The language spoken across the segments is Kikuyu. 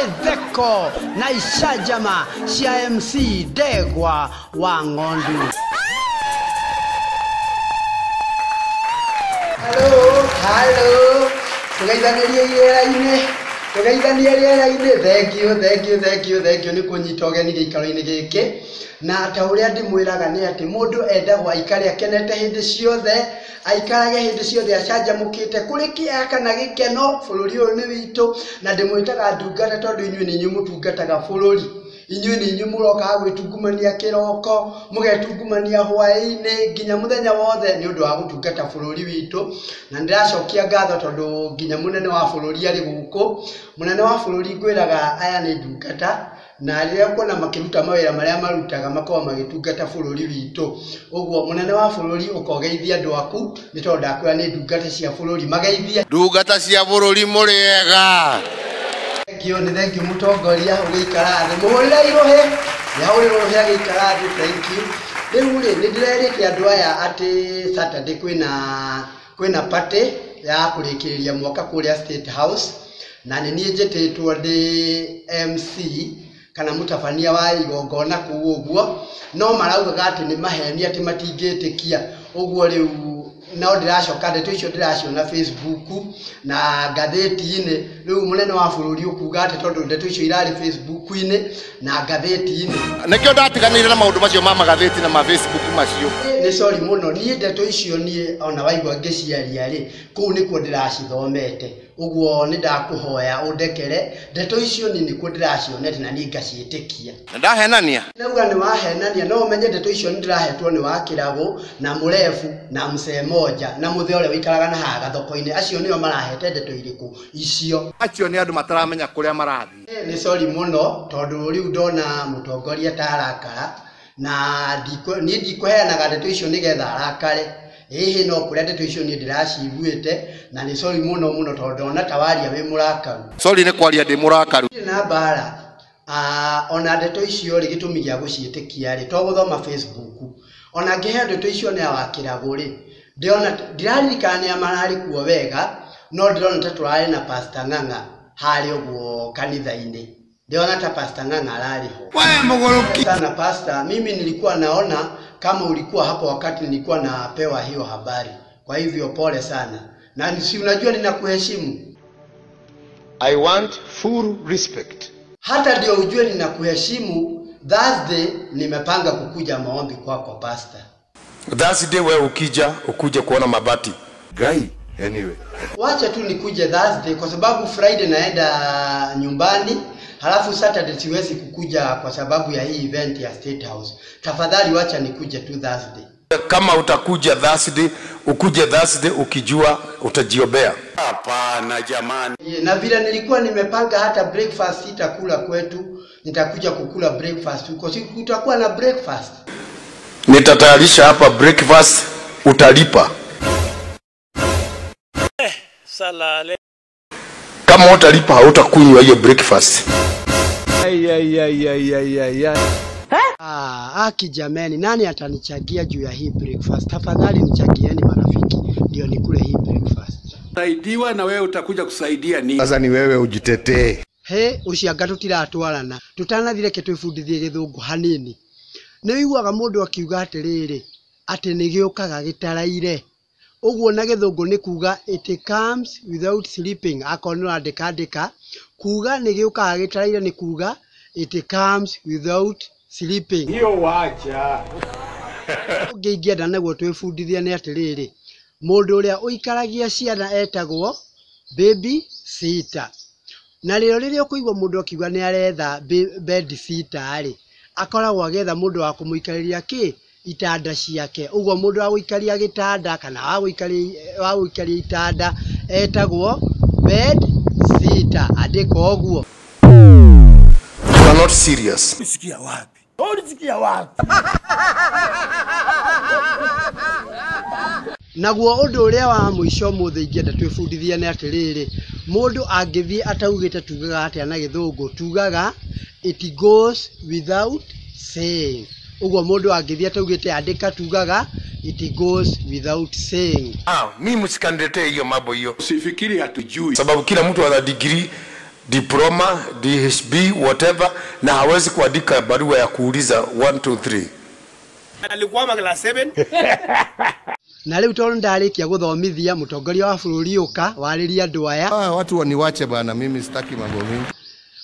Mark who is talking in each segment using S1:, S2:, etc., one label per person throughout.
S1: Mĩtheko na icanjama cia MC Ndegwa wa Ng'ondu. Hello, hello. Tũgeithanirie rĩera-inĩ. Tũgeithanie rĩera-inĩ. Thank you, thank you, thank you, thank you nĩ kũnyita ũgeni gĩikaro-inĩ gĩkĩ. Na ta ũrĩa ndĩmwĩraga nĩ atĩ mũndũ endagwo aikare akenete hĩndĩ ciothe, aikarage hĩndĩ ciothe acanjamũkĩte, kũrĩ kĩeha kana gĩkeno, bũrũri ũyũ nĩ witũ, na ndĩmwĩtaga ndungata tondũ inyuĩ nĩ inyuĩ mũtungataga bũrũri. Inyuĩ nĩ inyuĩ mũrokaga gwĩtungumania kĩroko, mũgetungumania hwaĩ-inĩ, nginya mũthenya wothe nĩ ũndũ wa gũtungata bũrũri witũ. Na nĩndĩracokia ngatho tondũ nginya mũnene wa bũrũri arĩ gũkũ. Mũnene wa bũrũri ngwĩraga aya nĩ ndungata, na rĩrĩa ũkuona makĩruta mawĩra marĩa marutaga makoragwo magĩtungata bũrũri witũ. Ũguo mũnene wa bũrũri ũkogeithia andũ aku, nĩ tondũ ndakwĩra nĩ ndungata cia bũrũri, mageithie.
S2: Ndungata cia bũrũri mũrĩega.
S1: Thank you, nĩ thank you mũtongoria ũgĩikara thĩ. Mũhũrĩre irũhĩ, nĩ ahũrĩrwo rũhĩ agĩikara thĩ, thank you. Rĩu rĩ, nĩ ndĩrerĩte andũ aya atĩ Saturday kwĩna party ya kũrĩkĩrĩria mwaka kũrĩa State House, na nĩ niĩ njĩtĩtwo ndĩ MC kana mũtabania wa igongona kũu ũguo, no maraugaga atĩ nĩ maheni atĩ matingĩtĩkia. Ũguo rĩu no ndĩracoka ndeto icio ndĩraciona Facebook na ngathĩti-inĩ. Rĩu mũnene wa bũrũri ũkuga atĩ tondũ ndeto icio irarĩ Facebook-inĩ na ngathĩti-inĩ.
S2: Nĩkĩo ndatiganĩire na maũndũ macio ma magathĩti na ma Facebook macio.
S1: Nĩ sorry mũno, niĩ ndeto icio niĩ ona waigua ngĩciaria rĩ, kũu nĩkuo ndĩracithomete. Ũguo nĩ ndakũhoya ũndekere, ndeto icio niĩ nĩkuo ndĩracionete na niĩ ngaciĩtĩkia.
S2: Na ndahenania?
S1: Ndauga nĩ wahenania, no ũmenye ndeto icio nĩ ndĩrahetwo nĩ wa Kĩragũ na Mũrebu na Mzee Moja na mũthee ũrĩa ũikaraga na haha gathoko-inĩ. Acio nĩo marahete ndeto irĩkũ icio.
S2: Acio nĩ andũ mataramenya kũrĩa marathiĩ.
S1: Nĩ sorry mũno tondũ rĩu ndona mũtongoria ta arakara, na niĩ ndikũheanaga ndeto icio nĩgetha arakare. Ĩhĩ no kũrĩa ndeto icio niĩ ndĩraciguĩte, na nĩ sorry mũno mũno tondũ ndona ta waria wĩ mũrakaru.
S2: Sorry nĩ kwaria ndĩ mũrakaru.
S1: Ndirĩ na mbara. Ona ndeto icio rĩ, gĩtũmi gĩa gũciĩtĩkia rĩ, to gũthoma Facebook. Ona ngĩheo ndeto icio nĩ wa Kĩragũ rĩ, ndĩrona, ndiraririkana nĩa mararĩ kuo wega, no ndĩrona ta tũrarĩ na Pastor Ng'ang'a harĩa ũguo kanitha-inĩ. Ndĩrona ta Pastor Ng'ang'a ararĩ ho.
S2: We mũgũrũki.
S1: Sana Pastor, mimi nilikuwa naona kama ulikuwa hapo wakati nilikuwa napewa hiyo habari. Kwa hivyo pole sana. Na si unajua ninakuheshimu.
S3: I want full respect.
S1: Hata ndio ujue ninakuheshimu, Thursday nimepanga kukuja maombi kwako Pastor.
S3: Thursday wewe ukija, ukuje kuona mabati.
S4: Guy, anyway.
S1: Wacha tu nikuje Thursday kwa sababu Friday naenda nyumbani, halafu Saturday siwezi kukuja kwa sababu ya hii event ya State House. Tafadhali wacha nikuje tu Thursday.
S3: Kama utakuja Thursday, ukuje Thursday ukijua utajiombea.
S2: Hapana jamani.
S1: Na vile nilikuwa nimepanga hata breakfast sitakula kwetu, nitakuja kukula breakfast huko. Si kutakuwa na breakfast.
S3: Nitatayarisha hapa breakfast, utalipa.
S5: Salale.
S3: Kama utalipa hautakunywa hiyo breakfast.
S6: Ai, ai, ai, ai, ai, ai, ai.
S1: Aki jameni, nani atanichagia juu ya hii breakfast? Tafadhali nichagieni marafiki ndio nikule hii breakfast.
S7: Saidiwa na wewe utakuja kusaidia nini?
S4: Sasa ni wewe ujitetee.
S1: He, ucianga tutiratwarana. Tutanathire ke twibundithie githungu hanini. Nĩ ũiguaga mũndũ akiuga atĩrĩrĩ, atĩ nĩ gĩũkaga gĩtaraire. Ũguo na gĩthũngũ nĩ kuga it comes without sleeping. Akorwo nĩ ũrandĩka andĩka, kuga nĩ gĩũkaga gĩtaraire nĩ kuga it comes without sleeping.
S7: Hiyo wacha.
S1: Ũngĩ ingĩenda naguo twĩbundithie nĩ atĩrĩrĩ, mũndũ ũrĩa ũikaragia ciana etagwo baby sitter. Na rĩo rĩrĩa ũkũigua mũndũ akiuga nĩ aretha bed sitter rĩ, akoragwo agĩetha mũndũ wa kũmũikarĩria kĩ? Itanda ciake. Ũguo mũndũ wa gũikaria gĩtanda kana wa gũikaria itanda etagwo bed sitter. Andĩka ũguo.
S3: You are not serious.
S7: Ulisikia wapi? Ulisikia wapi?
S1: Naguo ũndũ ũrĩa wa mũico mũthĩ ingĩenda twĩbundithie nĩ atĩrĩrĩ, mũndũ angĩthiĩ ataugĩte tugaga atĩa na gĩthũngũ, tugaga it goes without saying. Ũguo mũndũ angĩthiĩ ataugĩte andĩka tugaga it goes without saying.
S3: Mimi msikaniletee hiyo mambo hiyo.
S7: Usifikiri hatujui.
S3: Sababu kila mtu ana degree Diploma, DHB, whatever, na hawezi kuandika barua ya kuuliza 1 2 3.
S7: Alikwama class 7.
S1: Na rĩu tondũ ndarĩkia gũthomithia mũtongoria wa bũrũri ũka warĩrie andũ aya.
S4: Ah, watu waniwache bana, mimi sitaki mambo mingi.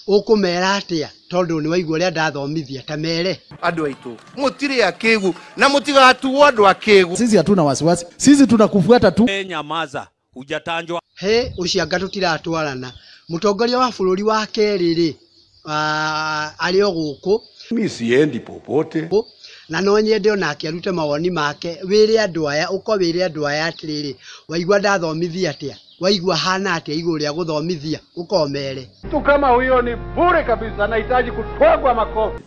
S1: Ũkũmera atĩa tondũ nĩ waigua ũrĩa ndathomithia ta mere.
S2: Andũ aitũ mũtirĩ akĩgu na mũtigatuo andũ akĩgu.
S6: Sisi hatuna wasiwasi, sisi tunakufuata tu.
S5: Nyamaza, hujatanjwa.
S1: He ũcio anga tũtiratwarana. Mũtongoria wa bũrũri wa kerĩ rĩ, arĩ o gũkũ.
S7: Mimi siendi popote.
S1: Na no nyende onake arute mawoni make. Wĩre andũ aya, ũko wĩre andũ aya atĩrĩrĩ, waigua ndathomithia atĩa, waigua hana atĩa igũrũ rĩa gũthomithia, ũkomere.
S6: Mtu kama huyo ni bure kabisa, anahitaji kutwagwa makofi.